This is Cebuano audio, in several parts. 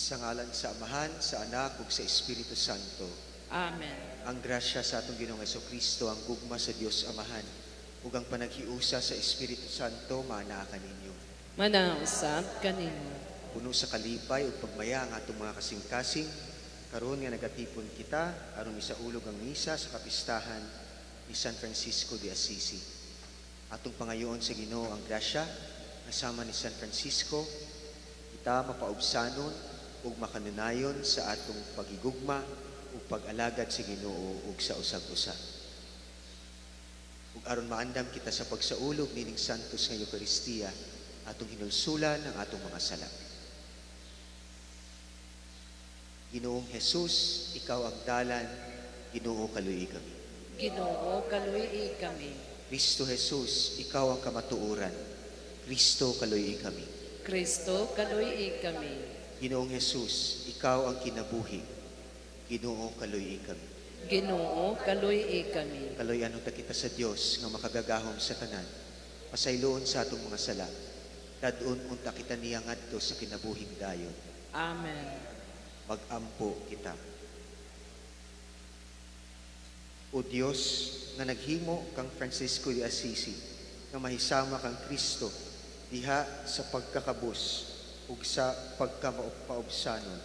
Sa ngalan sa Amahan, sa Anak ug sa Espiritu Santo. Amen. Ang grasya sa atong Ginoong Kristo, ang gugma sa Dios Amahan, ug ang panaghiusa sa Espiritu Santo maanaa kaninyo. Manausab kanimo. Puno sa kalipay ug pagmaya ang atong mga kasing-kasing, karon nga nagatipon kita aron isaulog ang misa sa kapistahan ni San Francisco de Assisi. Atong pangayoon sa Ginoo ang grasya nga sama ni San Francisco kita mapaubsanon ug makanunayon sa atong pagigugma ug pag-alagad sa Ginoo ug sa usag-usa. Ug aron maandam kita sa pagsaulog nining Santos nga Eukaristiya, atong hinulsulan ang atong mga sala. Ginoong Jesus, ikaw ang dalan, Ginoo, kaluyi kami. Ginoo, kaluyi kami. Kristo Jesus, ikaw ang kamatuoran. Kristo, kaluyi kami. Kristo, kaluyi kami. Ginoong Jesus, ikaw ang kinabuhi. Ginoo, kaluyi kami. Ginoo, kaluyi kami. Kaluyan ta kita sa Dios nga makagagahom sa tanan. Pasayloon sa atong mga sala. Dad-on unta kita niya ngadto sa kinabuhing dayon. Amen. Mag-ampo kita. O Dios nga naghimo kang Francisco de Assisi nga mahisama kang Kristo diha sa pagkakabus ug sa pagkamapaubsanon,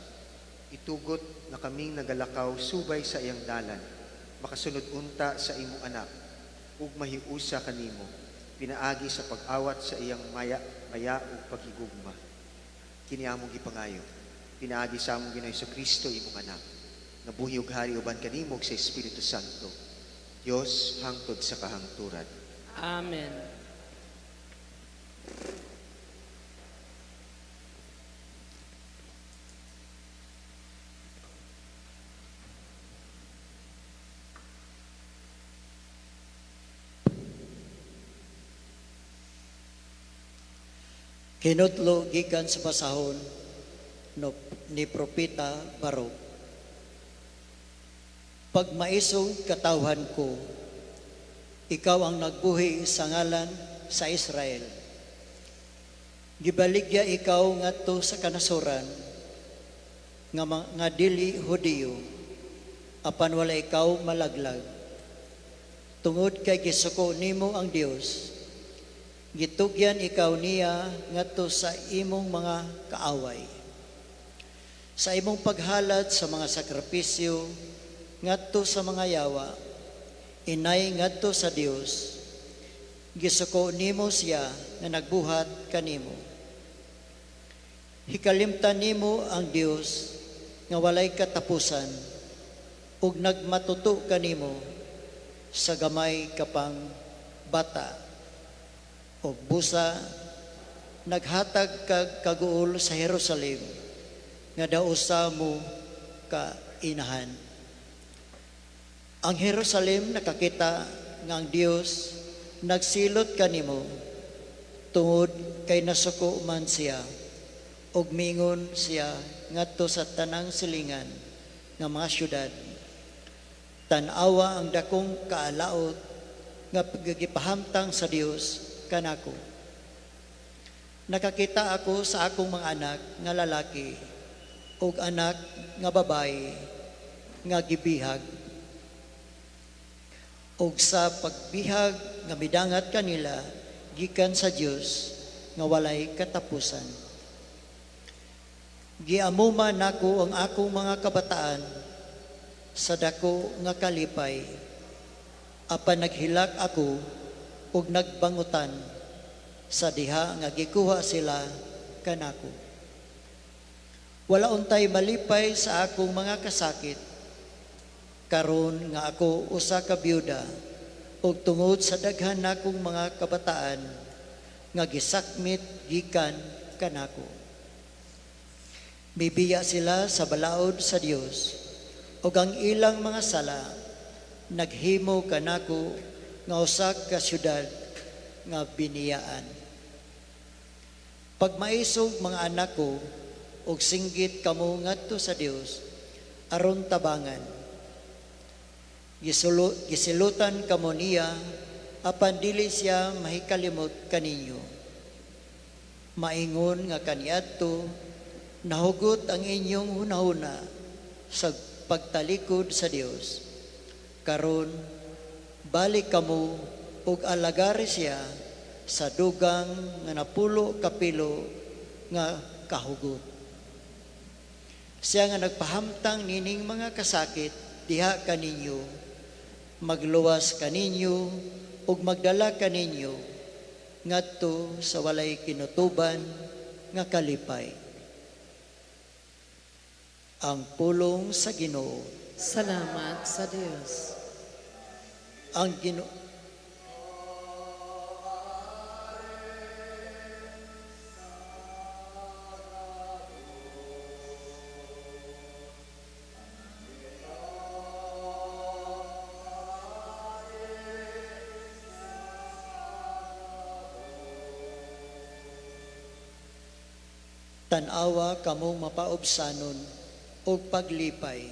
itugot nga kaming nagalakaw subay sa iyang dalan, makasunod unta sa imong anak ug mahiusa kanimo pinaagi sa pag-awat sa iyang maya maya ug paghigugma. Kini among gipangayo pinaagi sa among Ginoong Kristo, imong anak, nga buhi ug hari uban kanimo ug sa Espiritu Santo, Dios hangtod sa kahangturan. Amen. Kinutlo gikan sa basahon no, ni Propeta Baruk. Pagmaisog katawhan ko, ikaw ang nagbuhi sa ngalan sa Israel. Gibaligya ikaw ngadto sa kanasuran nga, nga dili Hudiyo, apan wala ikaw malaglag. Tungod kay gisuko nimo ang Dios, gitugyan ikaw niya ngadto sa imong mga kaaway. Sa imong paghalad sa mga sakripisyo ngadto sa mga yawa, inay ngadto sa Dios, gisuko nimo siya nga nagbuhat kanimo. Hikalimtan nimo ang Dios nga walay katapusan ug nagmatuto kanimo sa gamay ka pang bata ug busa naghatag kag kaguol sa Jerusalem nga daw usa mo ka inahan. Ang Jerusalem nakakita nga ang Dios nagsilot kanimo tungod kay nasuko man siya ug mingon siya ngadto sa tanang silingan nga mga syudad. Tan-awa ang dakong kaalaot nga gipahamtang sa Dios kanako. Nakakita ako sa akong mga anak nga lalaki ug anak nga babayi nga gibihag. Ug sa pagbihag nga midangat kanila gikan sa Dios nga walay katapusan. Giamuma nako ang akong mga kabataan sa dako nga kalipay, apan naghilak ako ug nagbangutan sa diha nga gikuha sila kanako. Wala untay malipay sa akong mga kasakit karon nga ako usa ka byuda ug tungod sa daghan nakong mga kabataan nga gisakmit gikan kanako. Mibiya sila sa balaod sa Dios ug ang ilang mga sala naghimo kanako nga usa ka syudad nga biniyaan. Pagmaisog mga anak ko ug singgit kamo ngadto sa Dios aron tabangan. Gisilutan kamo niya apan dili siya mahikalimot kaninyo. Maingon nga kaniadto Nahugot ang inyong hunahuna sa pagtalikod sa Dios. Karon balik kamo ug alagari siya sa dugang nga 10 kapilo nga kahugot. Siya nga nagpahamtang nining mga kasakit diha kaninyo, magluwas kaninyo ug magdala kaninyo ngadto sa walay kinutuban nga kalipay. Ang pulong sa Ginoo. Salamat sa Dios. Ang Ginoo. Tan-awa kamong mapaubsanon og paglipay.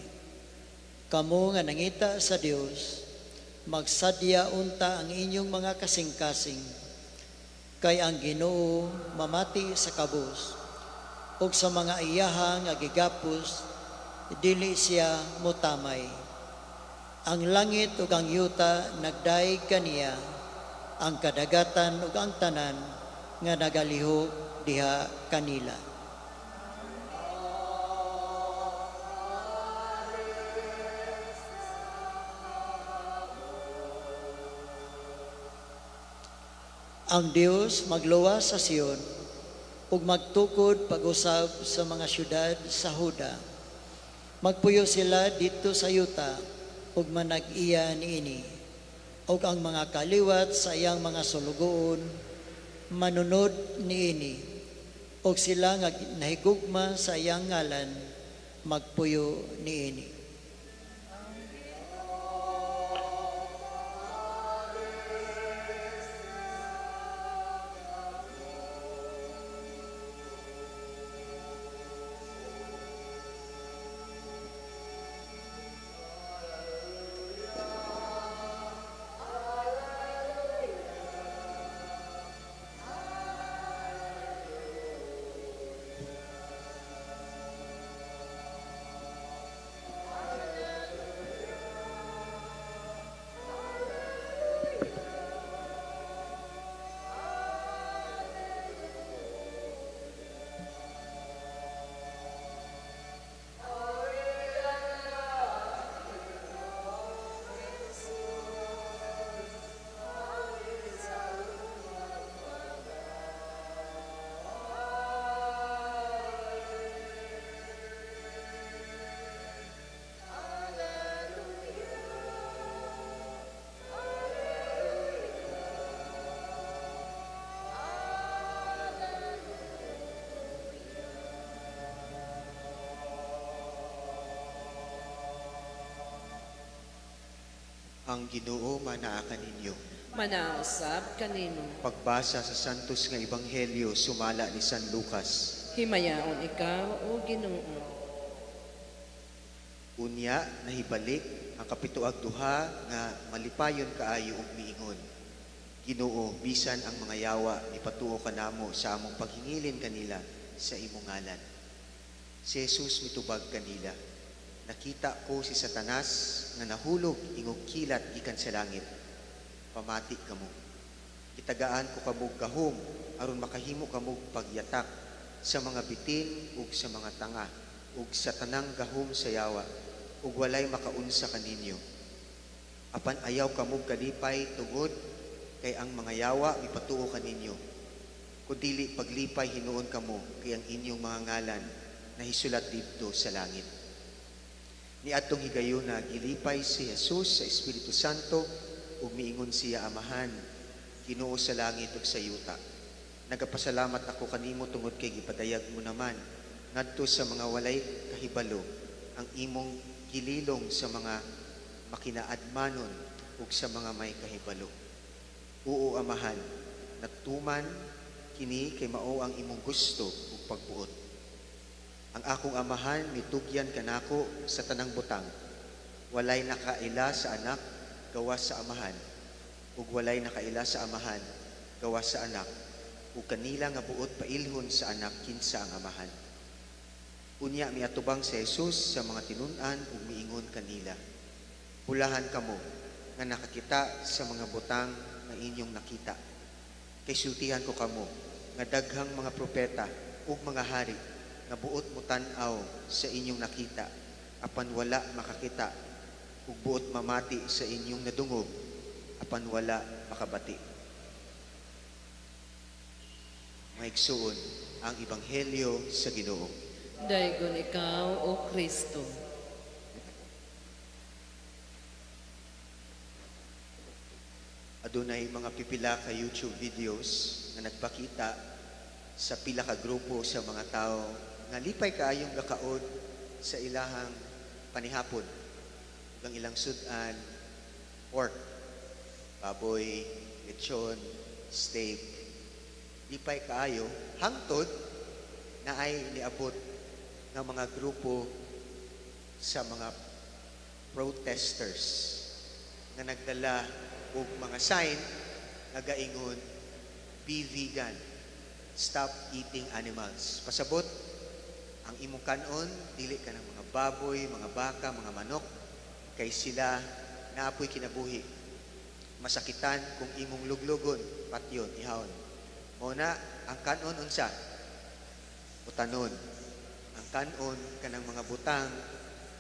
Kamo nga nangita sa Dios, magsadya unta ang inyong mga kasing-kasing, kay ang Ginoo mamati sa kabus, ug sa mga iyaha nga gigapos, dili siya motamay. Ang langit ug ang yuta nagdaig kaniya, ang kadagatan ug ang tanan nga nagalihok diha kanila. Ang Dios magluwas sa Sion ug magtukod pag-usab sa mga syudad sa Huda. Magpuyo sila didto sa yuta ug manag-iya niini. Ug ang mga kaliwat sa iyang mga sulugoon manunod niini. Ug sila nga nahigugma sa iyang ngalan magpuyo niini. Ang Ginoo manaa kaninyo. Manausab kanino. Pagbasa sa Santos nga Ebanghelyo sumala ni San Lucas. Himayaon ikaw, o Ginoo. Unya nahibalik ang 72 nga malipayon kaayo og miingon. Ginoo, bisan ang mga yawa mipatuo kanamo sa among paghingilin kanila sa imong ngalan. Si Jesus mitubag kanila. Nakita ko si Satanas nga nahulog ingog kilat gikan sa langit. Pamati kamo. Gitagaan ko kamog gahom aron makahimo kamog pagyatak sa mga bitin ug sa mga tanga ug sa tanang gahom sa yawa ug walay makaunsa kaninyo. Apan ayaw kamog kalipay tungod kay ang mga yawa mipatuo kaninyo. Kundili paglipay hinuon kamo kay ang inyong mga ngalan nahisulat didto sa langit. Niadtong higayuna gilipay si Jesus sa Espiritu Santo ug miingon siya, Amahan, Ginoo sa langit ug sa yuta. Nagapasalamat ako kanimo tungod kay gipadayag mo naman ngadto sa mga walay kahibalo ang imong gililong sa mga makinaadmanon ug sa mga may kahibalo. Oo, Amahan, natuman kini kay mao ang imong gusto ug pagbuot. Ang akong amahan mitugyan kanako sa tanang butang. Walay nakaila sa anak gawas sa amahan, ug walay nakaila sa amahan gawas sa anak, ug kanila nga buot pailhon sa anak kinsa ang amahan. Unya miatubang si Jesus sa mga tinun-an ug miingon kanila, "Bulahan kamo nga nakakita sa mga butang nga inyong nakita. Kay sultihan ko kamo nga daghang mga propeta ug mga hari nga buot motan-aw sa inyong nakita apan wala makakita, ug buot mamati sa inyong nadungog apan wala makabati." Mga igsuon, ang ebanghelyo sa Ginoo. Daygon ikaw, O Kristo. Adunay mga pipila ka YouTube videos nga nagpakita sa pila ka grupo sa mga tao nga lipay kaayong gakaon sa ilahang panihapon. Ug ang ilang sud-an, pork, baboy, lechon, steak. Lipay kaayo hangtod naay niabot nga mga grupo sa mga protesters nga nagdala og mga sign nga gaingon, "Be vegan, stop eating animals." Pasabot, ang imong kanon dili ka ng mga baboy, mga baka, mga manok, kay sila naapoy kinabuhi. Masakitan kung imong luglugon, patyon, ihawon. Mao na ang kanon unsa? Utanon. Ang kanon kanang mga butang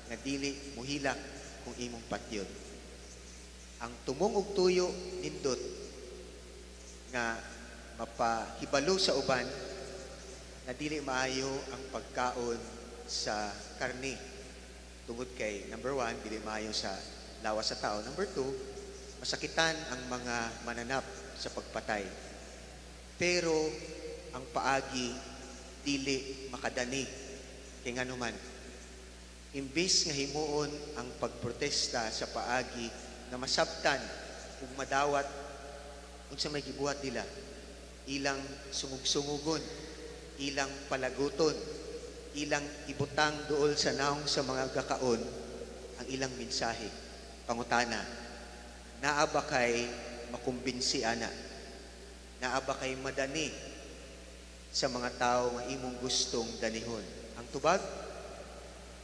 nga dili muhilak kung imong patyon. Ang tumong og tuyo nindot nga mapahibalo sa uban na dili maayo ang pagkaon sa karne. Tungod kay, number 1, dili maayo sa lawas sa tao. Number 2, masakitan ang mga mananap sa pagpatay. Pero ang paagi dili makadani. Kay nganuman, imbis nga himuon ang pagprotesta sa paagi nga masabtan ug madawat, unsa may gibuhat nila? Ilang sungog-sungugon, ilang palaguton, ilang ibutang duol sa naong sa mga gakaon ang ilang mensahe. Pangutana, naa ba kay makumbinsi ana? Naa ba kay madani sa mga tao nga imong gustong danihon? Ang tubag?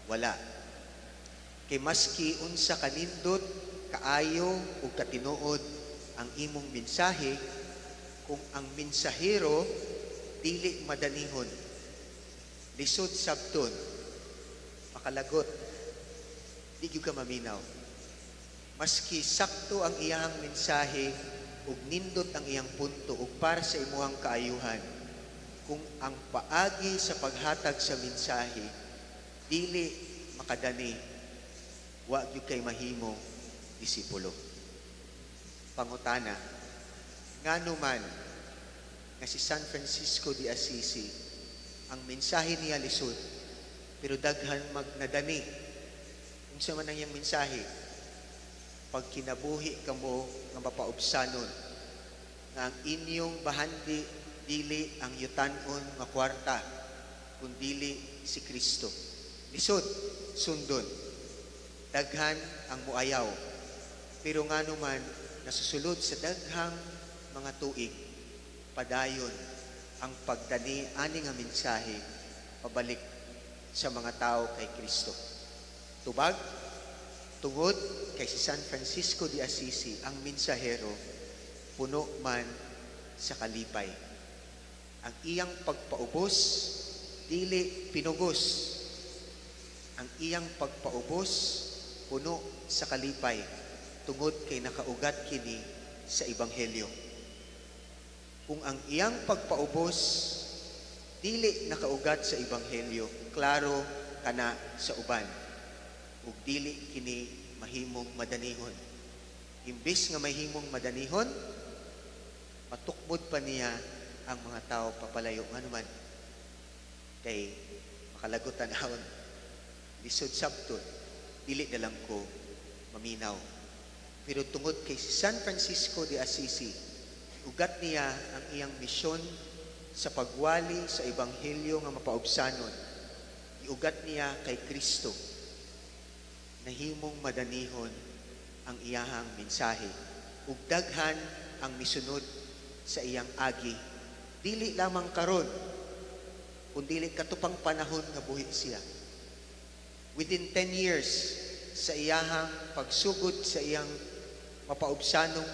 Wala. Kay maski unsa kanindot, kaayo ug katinuod ang imong mensahe, kung ang mensahero dili madanihon, lisod sabton, makalagot, di gyud ka maminaw. Maski sakto ang iyang mensahe ug nindot ang iyang punto ug para sa imuhang kaayuhan, kung ang paagi sa paghatag sa mensahe dili makadani, wa gyud kay mahimo disipulo. Pangutana, ngano man nga si San Francisco de Assisi, ang mensahe niya lisod, pero daghan magnadani? Unsa man ang iyang mensahe? Pagkinabuhi kamo nga mapaubsanon, nga ang inyong bahandi dili ang yutan-on nga kwarta, kundili si Kristo. Lisod, sundon. Daghan ang muayaw. Pero ngano man nasusulod sa daghang mga tuig, padayon ang pagdani ani nga mensahe pabalik sa mga tao kay Kristo. Tubag, tungod kay si San Francisco de Assisi, ang mensahero, puno man sa kalipay. Ang iyang pagpaubos, dili pinugos. Ang iyang pagpaubos, puno sa kalipay, tungod kay nakaugat kini sa Ebanghelyo. Kung ang iyang pagpaubos, dili nakaugat sa Ebanghelyo, klaro kana sa uban, ug dili kini mahimong madanihon. Imbis nga mahimong madanihon, matukbod pa niya ang mga tao papalayo. Ngano man, kay makalagot tanawon, lisod sabton, dili na lang ko maminaw. Pero tungod kay si San Francisco de Assisi, ugat niya ang iyang misyon sa pagwali sa Ebanghelyo nga mapaubsanon. Iugat niya kay Kristo. Nahimong madanihon ang iyahang mensahe. Ug daghan ang misunod sa iyang agi. Dili lamang karon, Kundili katupang panahon nga buhi siya. Within 10 years sa iyahang pagsugod sa iyang mapaubsanong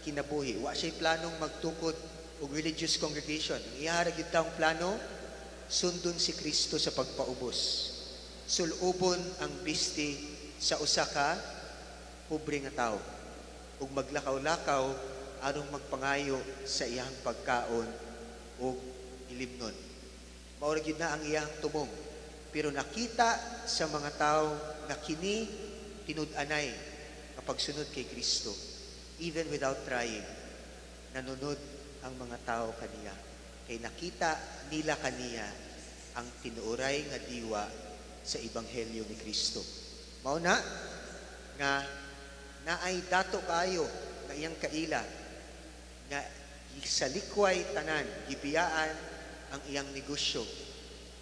kinabuhi, wa siya'y planong magtukod og religious congregation. Ang iya ra gyud taong plano, sundon si Kristo sa pagpaubos. Sulubon ang bisti sa usa ka pobre nga tawo ug maglakaw-lakaw aron magpangayo sa iyang pagkaon ug ilimnon. Mao ra gyud na ang iyang tumong. Pero nakita sa mga tao nga kini tinud-anay nga pagsunod kay Kristo, even without trying, nanunod ang mga tao kaniya. Kay nakita nila kaniya ang tinuoray nga diwa sa Ebanghelyo ni Kristo. Mao na nga naay dato kaayo nga iyang kaila nga gisalikway tanan, gibiyaan ang iyang negosyo,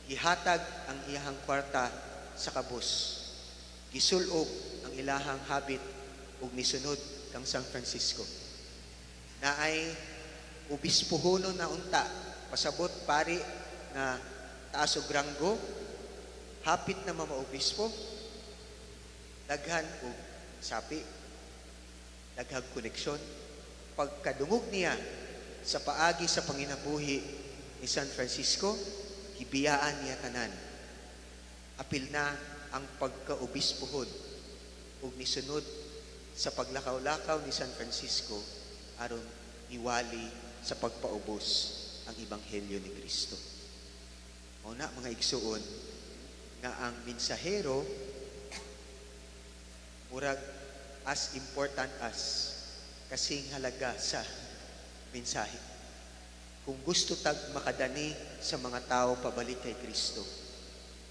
gihatag ang iyang kwarta sa kabus, gisulob ang ilahang habit ug nisunod kang San Francisco. Naay obispohonon na unta, pasabot pari nga taas og ranggo, hapit na mamaobispo, daghan og sapi, daghang koneksyon. Pagkadungog niya sa paagi sa panginabuhi ni San Francisco, gibiyaan niya tanan. Apil na ang pagkaobispohon ug nisunod sa paglakaw-lakaw ni San Francisco aron iwali sa pagpaubos ang ebanghelyo ni Kristo. Mao na, mga igsuon, nga ang mensahero murag as important as, kasing halaga sa mensahe. Kung gusto tag makadani sa mga tao pabalik kay Kristo,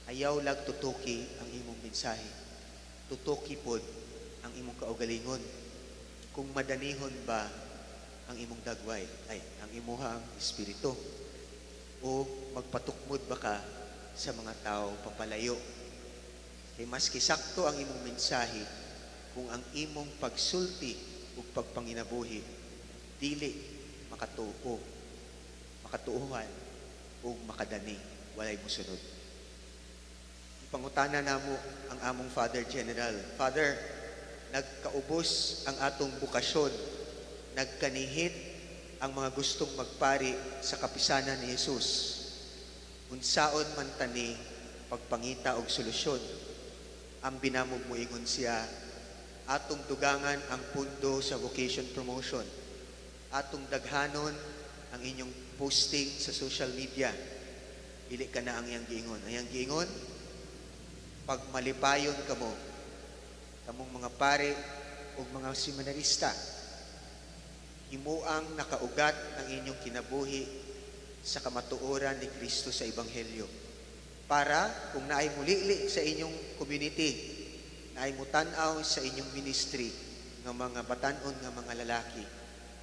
ayaw lag tutuki ang imong mensahe. Tutuki pod ang imong kaugalingon. Kung madanihon ba ang imong dagway, ay, ang imuhang espiritu, o magpatukmod ba ka sa mga tao papalayo. Kay maski sakto ang imong mensahe, kung ang imong pagsulti ug pagpanginabuhi dili makatuo, makatuohan ug makadani, walay mosunod. Ipangutana namo ang among Father General. "Father, nagkaubos ang atong bokasyon, nagkanihit ang mga gustong magpari sa Kapisanan ni Jesus. Unsaon man tani pagpangita og solusyon?" Ang binamog moingon siya, "Atong dugangan ang pundo sa vocation promotion. Atong daghanon ang inyong posting sa social media." Dili kana ang iyang giingon. Ang iyang giingon, "Pagmalipayon kamo, kamong mga pare ug mga seminarista, himuang nakaugat ang inyong kinabuhi sa kamatuoran ni Kristo sa Ebanghelyo. Para kung naay mulili sa inyong community, naay mutan-aw sa inyong ministry nga mga batanon nga mga lalaki,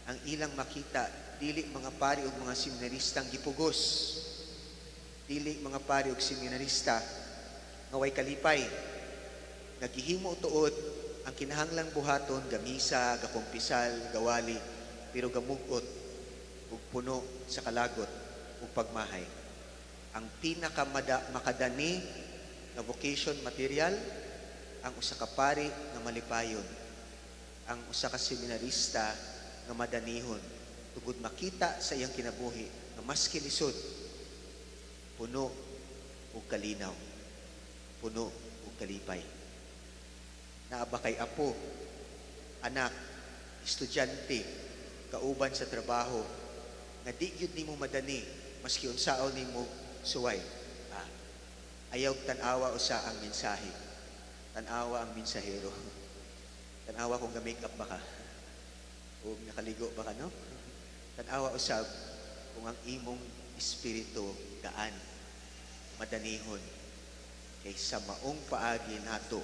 ang ilang makita dili mga pari ug mga seminaristang gipugos, dili mga pari ug seminarista nga way kalipay, nga gihimo tuod ang kinahanglang buhaton, gamisa, gakumpisal, gawali, pero gamugot ug puno sa kalagot ug pagmahay. Ang pinakamada makadani nga vocation material, ang usa ka pari nga malipayon, ang usa ka seminarista nga madanihon, tungod makita sa iyang kinabuhi nga maski lisod, puno og kalinaw, puno og kalipay." Naa ba kay apo, anak, estudyante, kauban sa trabaho nga di gyud nimo madani maski unsaon nimo suway? Ah, ayaw tan-awa usa ang mensahe. Tan-awa ang mensahero. Tan-awa kung ga-make up ba ka o nakaligo ba ka, no? Tan-awa usab kung ang imong espiritu gaan, madanihon. Kay sa maong paagi nato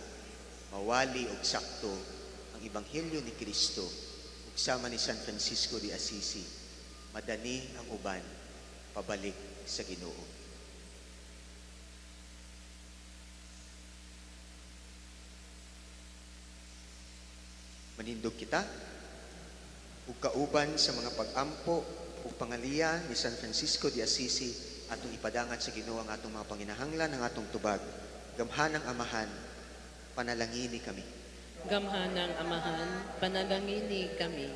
mawali og sakto ang ebanghelyo ni Kristo ug sama ni San Francisco de Assisi, madani ang uban pabalik sa Ginoo. Manindog kita ug kauban sa mga pag-ampo ug pangaliya ni San Francisco de Assisi. Atong ipadangat sa Ginoo ang atong mga panginahanglan, ang atong tubag. Gamhanang Amahan, panalangini kami. Gamhanang Amahan, panalangini kami.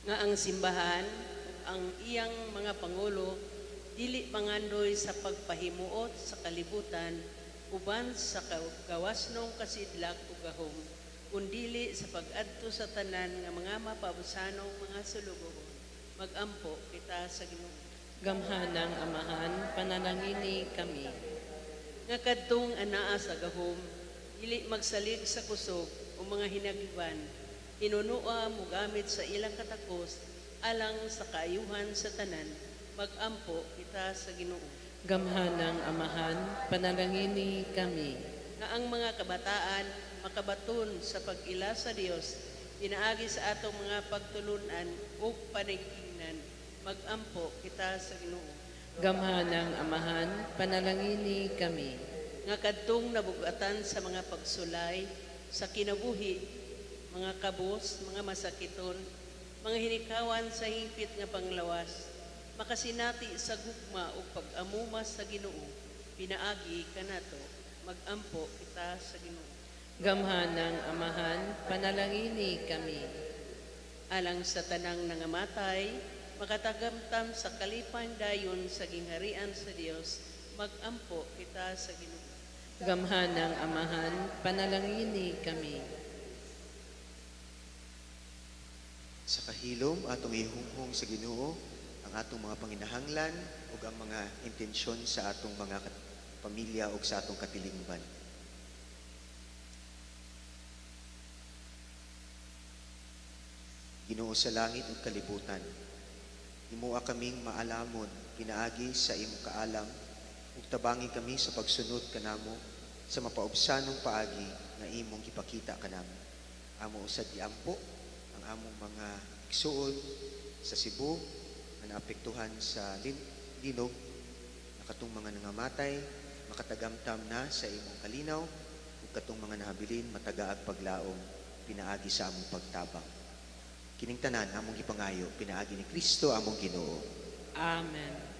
Nga ang simbahan ug ang iyang mga pangulo dili mangandoy sa pagpahimuot sa kalibutan uban sa gawasnong kasidlak ug gahom, kundili sa pag-adto sa tanan nga mga mapaubsanong mga sulugoon. Magampo kita sa Ginoo. Gamhanang Amahan, panalangini kami. Nga kadtong anaa sa gahom dili magsalig sa kusog o mga hinagiban, hinunua mogamit sa ilang katakos alang sa kaayuhan sa tanan. Magampo kita sa Ginoo. Gamhanang Amahan, panalangini kami. Nga ang mga kabataan makabaton sa pag-ila sa Dios pinaagi sa atong mga pagtulunan ug panigingnan. Magampo kita sa Ginoo. Gamhanang Amahan, panalangini kami. Nga kadtong nabugatan sa mga pagsulay sa kinabuhi, mga kabos, mga masakiton, mga hinikawan sa hingpit nga panglawas, makasinati sa gugma ug pag-amuma sa Ginoo pinaagi kanato. Magampo kita sa Ginoo. Gamhanang Amahan, panalangini kami. Alang sa tanang nangamatay, makatagamtam sa kalipay dayon sa gingharian sa Dios. Magampo kita sa Ginoo. Gamhanang Amahan, panalangini kami. Sa kahilom, atong ihunghong sa Ginoo ang atong mga panginahanglan ug ang mga intensyon sa atong mga pamilya ug sa atong katilingban. Ginoo sa langit ug kalibutan, himoa kaming maalamon pinaagi sa imong kaalam ug tabangi kami sa pagsunod kanamo sa mapaubsanong paagi nga imong gipakita kanamo. Amo usad giampo ang among mga igsuon sa Cebu nga naapektuhan sa linog, na katong mga nangamatay makatagamtam na sa imong kalinaw ug katong mga nahabilin matagaag paglaom pinaagi sa among pagtabang. Kining tanan among gipangayo pinaagi ni Kristo among Ginoo. Amen.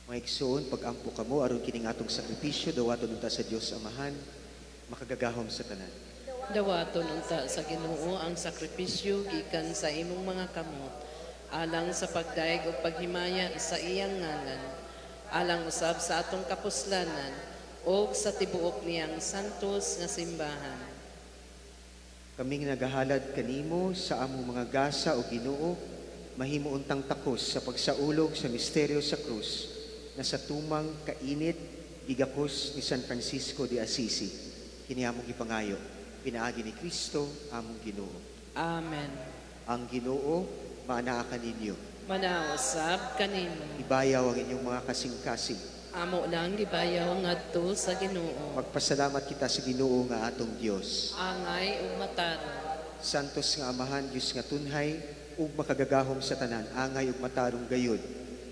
Mga igsoon, pag-ampo kamo aron kining atong sakripisyo dawaton unta sa Dios Amahan, makagagahom sa tanan. Dawaton unta sa Ginoo ang sakripisyo gikan sa imong mga kamot, alang sa pagdayeg ug paghimaya sa iyang ngalan, alang usab sa atong kapuslanan ug sa tibuok niyang santos nga simbahan. Kaming nagahalad kanimo sa among mga gasa o Ginoo, mahimo untang takos sa pagsaulog sa misteryo sa krus na sa tumang kainit gigakos ni San Francisco de Assisi. Kini among gipangayo, pinaagi ni Kristo among Ginoo. Amen. Ang Ginoo maanaa kaninyo. Manausab kanimo. Ibayaw ang inyong mga kasing-kasing. Amo nang gibayaw ngadto sa Ginoo. Magpasalamat kita sa Ginoo nga atong Dios. Angay ug matarong. Santos nga Amahan, Dios nga tunhay ug makagagahom sa tanan, angay ug matarong gayud,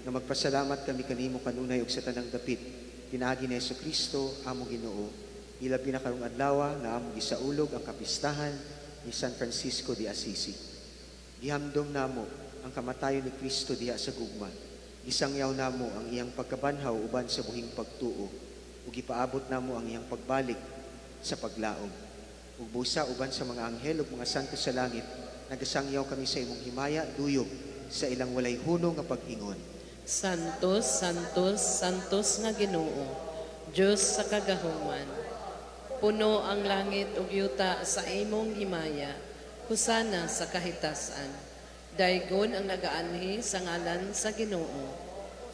nga magpasalamat kami kanimo kanunay ug sa tanang dapit, pinaagi ni Hesukristo among Ginoo. Ilabi na karong adlaw nga among gisaulog ang kapistahan ni San Francisco de Assisi. Gihamdom namo ang kamatayon ni Kristo diha sa gugma. Gisangyaw namo ang iyang pagkabanhaw uban sa buhing pagtuo ug gipaabot namo ang iyang pagbalik sa paglaom. Ug busa uban sa mga anghel ug mga santo sa langit, nagasangyaw kami sa imong himaya duyog sa ilang walay hunong nga pag-ingon. Santos, Santos, Santos nga Ginoo, Dios sa kagahuman. Puno ang langit ug yuta sa imong himaya. Husana sa kahitasan. Daygon ang nagaanhi sa ngalan sa Ginoo.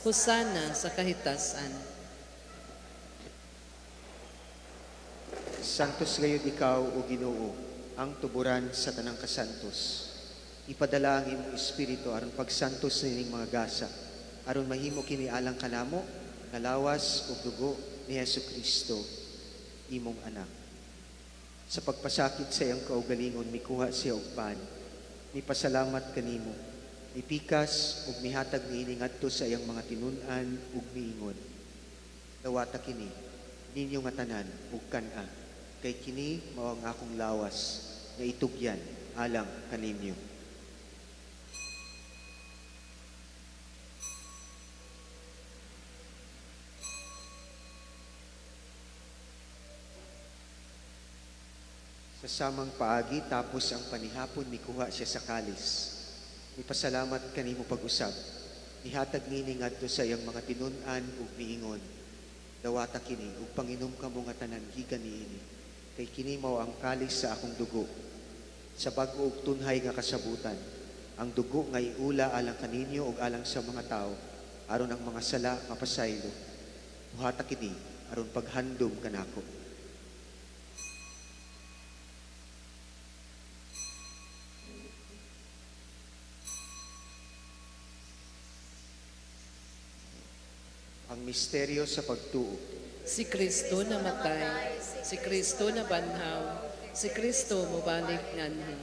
Husana sa kahitasan. Santos gayud ikaw, o Ginoo, ang tuburan sa tanang kasantos. Ipadala ang imong espiritu aron pagsantos nining mga gasa, aron mahimo kini alang kanamo nga lawas ug dugo ni Hesukristo, imong anak. Sa pagpasakit sa iyang kaugalingon, mikuha siya og pan, mipasalamat kanimo, mipikas ug mihatag niini ngadto sa iyang mga tinun-an ug miingon: Dawata kini ninyo nga tanan ug kan-a, kay kini mao ang akong lawas nga itugyan alang kaninyo. Sa samang paagi, tapos ang panihapon, mikuha siya sa kalis. Mipasalamat kanimo pag-usab. Nihatag nini ngadto sa iyang mga tinun-an ug miingon: Dawata kini ug panginom kamo nga tanan gikan niini, kay kini mao ang kalis sa akong dugo, sa bag-o ug tunhay nga kasabutan, ang dugo nga iula alang kaninyo ug alang sa mga tawo, aron ang mga sala mapasaylo. Buhata kini aron paghandom kanako. Ang misteryo sa pagtuo. Si Kristo namatay, si Kristo nabanhaw, si Kristo mobalik nganhi.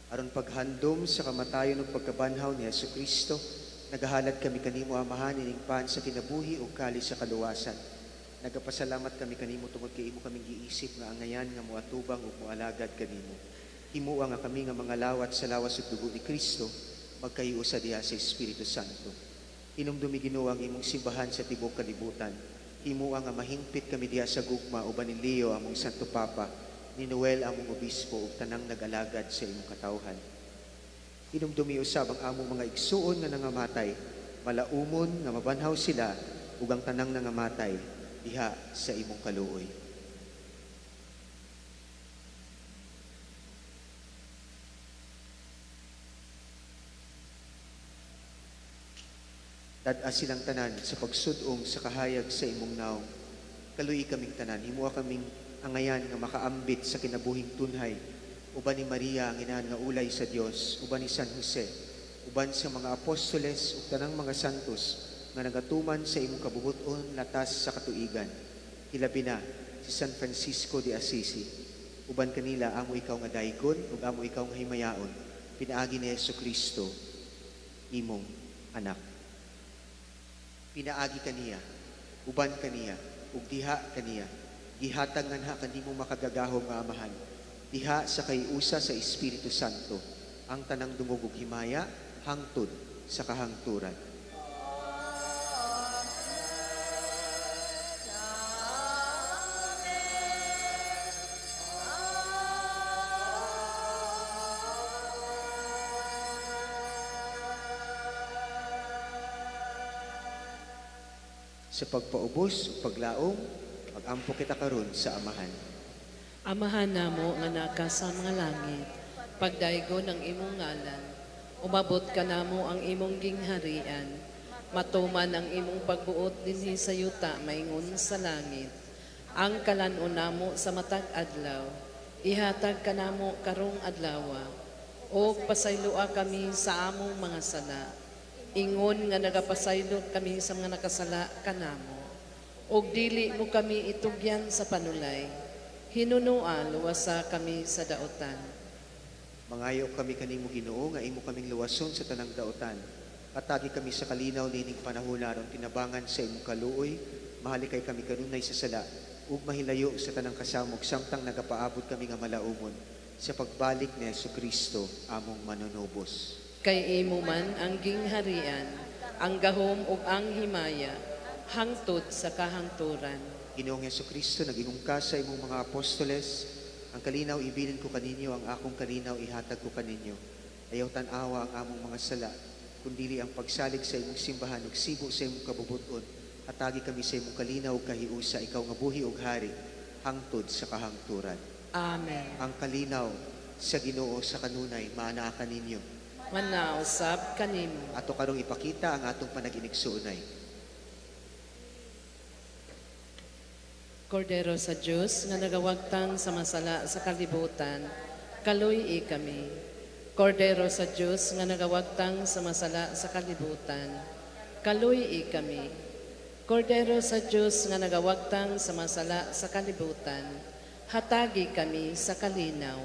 Aron paghandom sa kamatayon ug pagkabanhaw ni Hesukristo, nagahalad kami kanimo, Amahan, ining pan sa kinabuhi ug kalis sa kaluwasan. Nagapasalamat kami kanimo tungod kay imo kaming giisip nga angayan nga moatubang ug moalagad kanimo. Himoa nga kami nga mga lawat sa lawas ug dugo ni Kristo magkahiusa diha sa Espiritu Santo. Hinumdumi, Ginoo, ang imong simbahan sa tibuok kalibutan. Himoa nga mahingpit kami diha sa gugma uban ni Leo among Santo Papa, ni Noel among Obispo ug tanang nag-alagad sa imong katawhan. Hinumdumi usab ang among mga igsuon nga nangamatay, malaumon nga mabanhaw sila ug ang tanang nangamatay diha sa imong kaluoy. Dad-a silang tanan sa pagsud-ong sa kahayag sa imong naong. Kaluoyi kaming tanan, himoa kaming angayan nga makaambit sa kinabuhing tunhay. Uban ni Maria ang inahan nga ulay sa Dios, uban ni San Jose, uban sa mga apostoles ug tanang mga santos nga nagatuman sa imong kabubuton latas sa katuigan. Hilabi na si San Francisco de Assisi. Uban kanila amo ikaw nga daygon ug amo ikaw nga himayaon, pinaagi ni Hesukristo imong anak. Pinaagi kaniya, uban kaniya, ug diha kaniya, gihatag nganha kanimo makagagahom nga Amahan, diha sa kayusa sa Espiritu Santo, ang tanang dungog ug himaya hangtod sa kahangturan. Sa pagpaubos ug paglaom, magampo kita karon sa Amahan. Amahan namo nga naka sa mga langit, pagdaygon ang imong ngalan, umabot kanamo ang imong gingharian, matuman ang imong pagbuot dinhi sa yuta maingon sa langit. Ang kalan-on namo sa matag adlaw, ihatag kanamo karong adlawa, ug pasayloa kami sa among mga sala, ingon nga nagapasaylo kami sa mga nakasala kanamo. Ug dili mo kami itugyan sa panulay, hinunua luwasa kami sa daotan. Mangayo kami kanimo, Ginoo, nga imo kaming luwason sa tanang daotan. Hatagi kami sa kalinaw nining panahona aron tinabangan sa imong kaluoy, mahalikay kami kanunay sa sala ug mahilayo sa tanang kasamok samtang nagapaabot kami nga malaumon sa pagbalik ni Hesukristo among manunubos. Kay imo man ang gingharian, ang gahom ug ang himaya, hangtod sa kahangturan. Ginoong Hesukristo, nag-ingon ka sa imong mga apostoles, "Ang kalinaw ibilin ko kaninyo, ang akong kalinaw ihatag ko kaninyo. Ayaw tan-awa ang among mga sala, kundili ang pagsalig sa imong simbahan ug sibo sa imong kabubuton. Hatagi kami sa imong kalinaw ug kahiusa, ikaw nga buhi ug hari hangtod sa kahangturan." Amen. Ang kalinaw sa Ginoo sa kanunay maanaa kaninyo. Manaa usab kanimo. Ato karong ipakita ang atong panaginigsuonay. Kordero sa Dios nga nagawagtang sa masala sa kalibutan, kaluy-i kami. Kordero sa Dios nga nagawagtang sa masala sa kalibutan, kaluy-i kami. Kordero sa Dios nga nagawagtang sa masala sa kalibutan, hatagi kami sa kalinaw.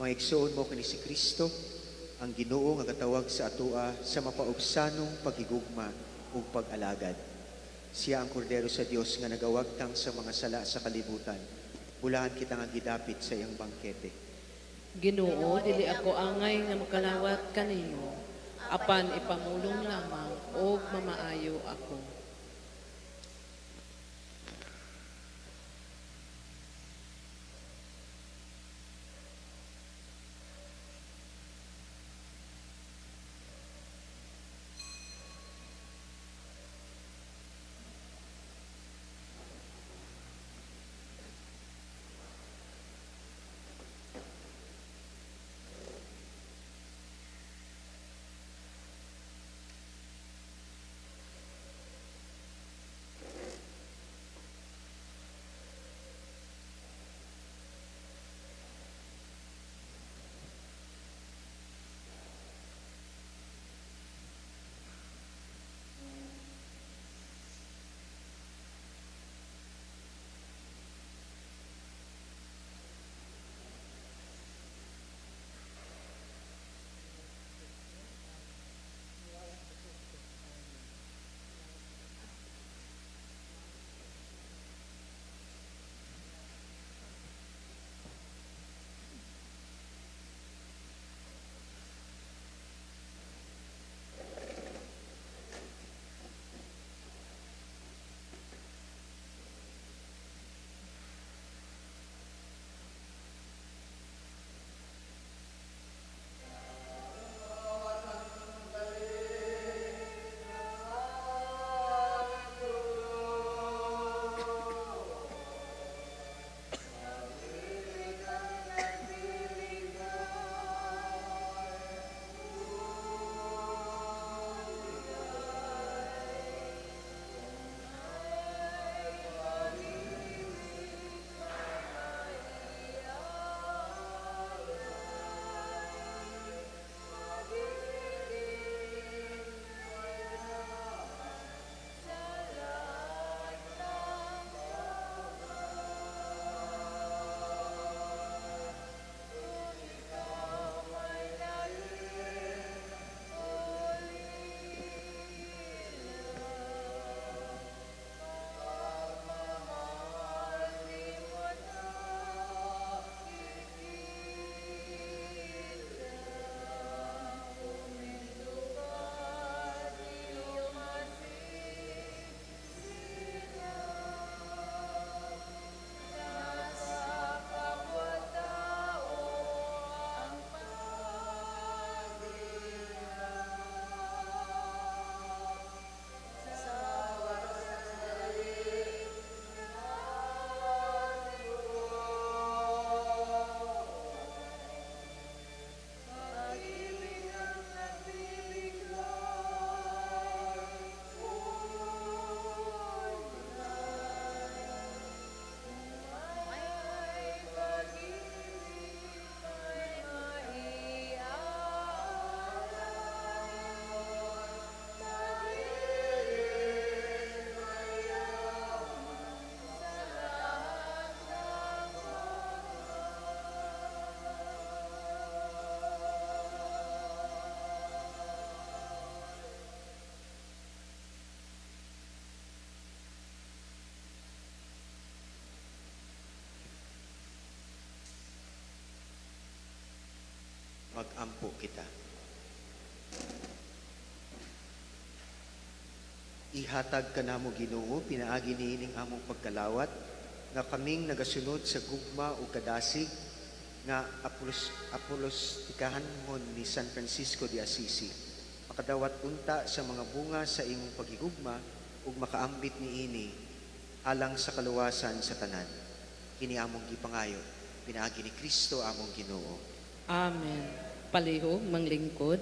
Mga igsoon, mao kini si Kristo, ang Ginoo nga gatawag sa atoa sa mapaubsanong paghigugma ug pag-alagad. Siya ang kordero sa Dios nga nagawagtang sa mga sala sa kalibutan. Bulahan kita nga gidapit sa iyang bangkete. Ginoo, dili ako angay nga makalawat kanimo, apan ipamulong lamang og mamaayo ako. Magampo kita. Ihatag kanamo, Ginoo, pinaagi niining among pagkalawat nga kaming nagasunod sa gugma ug kadasig nga apolostikahanhon ni San Francisco de Assisi, makadawat unta sa mga bunga sa imong paghigugma ug makaambit niini alang sa kaluwasan sa tanan. Kini among gipangayo pinaagi ni Kristo among Ginoo. Amen. Palihog manglingkod.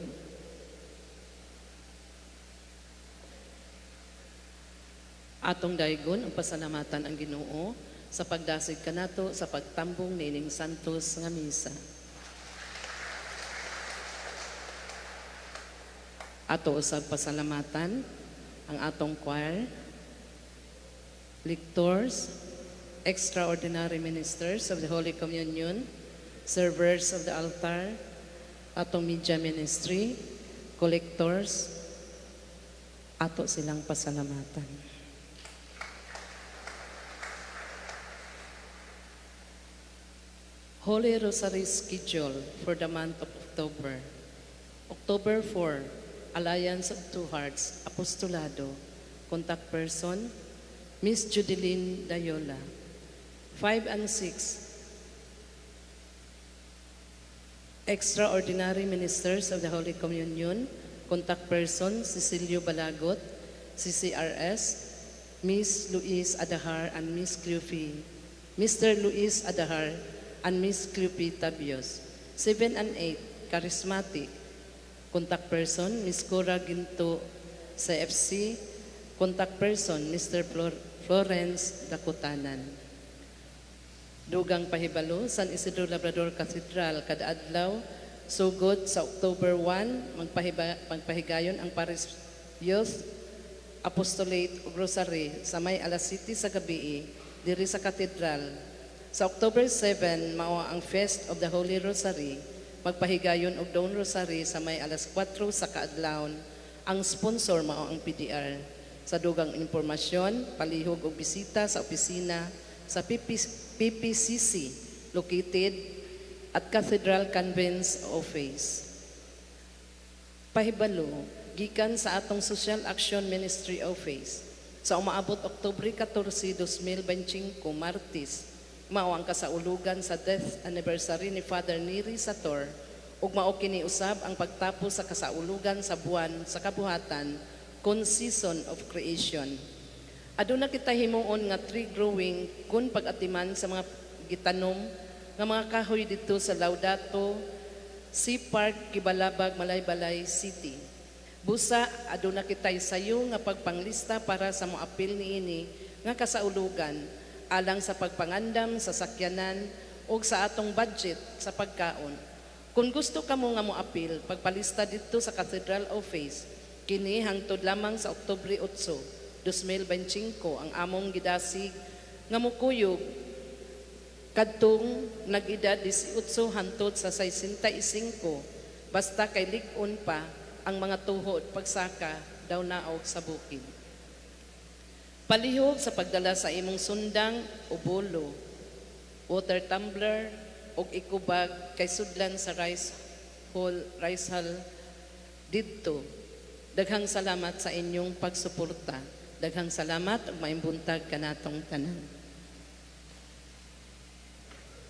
Atong daygon ang pasalamatan ang Ginoo sa pagdasig kanato sa pagtambong niining santos nga misa. Ato usab pasalamatan ang atong choir, lectors, extraordinary ministers of the Holy Communion, servers of the altar, atong media ministry, collectors, ato silang pasalamatan. Holy Rosary schedule for the month of October. October 4, Alliance of Two Hearts, Apostolado. Contact person, Miss Judeline Dayola. 5 and 6, Extraordinary Ministers of the Holy Communion. Contact person, Cecilio Balagot, CCRS, Miss Luis Adahar and Miss Cleofe, Mr. Luis Adahar and Miss Cleofe Tabios. 7 and 8, Charismatic. Contact person, Miss Cora Ginto, CFC. Contact person, Mr. Florence Dakutanan. Dugang pahibalo, San Isidro Labrador Cathedral, kada adlaw, sugod sa October 1, magpahigayon ang Paris Youth Apostolate ug Rosary sa may alas 7 sa gabi, diri sa Cathedral. Sa October 7, mao ang Feast of the Holy Rosary, magpahigayon og Dawn Rosary sa may alas 4 sa kaadlawon. Ang sponsor mao ang PDR. Sa dugang impormasyon, palihog og bisita sa opisina sa PPCC located at Cathedral Convents Office. Pahibalo, gikan sa atong Social Action Ministry Office. Sa umaabot Oktubre 14, 2025, Martes, mao ang kasaulugan sa death anniversary ni Father Neri Sator ug mao kini usab ang pagtapos sa kasaulugan sa buwan sa kabuhatan kon season of creation. Aduna kita himuon nga tree growing kun pag-atiman sa mga gitanom nga mga kahoy didto sa Laudato Sea Park, Kibalabag, Malaybalay City. Busa aduna kitay sayo nga pagpanglista para sa moapil niini nga kasaulugan alang sa pagpangandam sa sakyanan ug sa atong budget sa pagkaon. Kung gusto kamo nga moapil, pagpalista didto sa Cathedral Office kini hangtod lamang sa Oktubre 8, 2025 ang among gidasig nga mokuyog kadtong nag-edad 18 hangtod sa 65 basta kay lig-on pa ang mga tuhod pagsaka daw naog sa bukid. Palihog sa pagdala sa imong sundang o bolo, water tumbler og eco bag kay sudlan sa rice hall didto. Daghang salamat sa inyong pagsuporta. Daghang salamat ug maayong buntag kanatong tanan.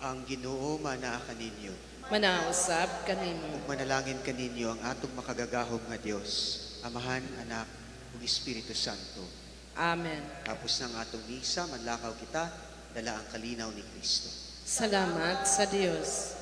Ang Ginoo manaa kaninyo. Manausab kanimo. Ug manalangin kaninyo ang atong makagagahom nga Dios, Amahan, Anak ug Espiritu Santo. Amen. Tapos ng atong misa, manlakaw kita, dala ang kalinaw ni Kristo. Salamat sa Dios.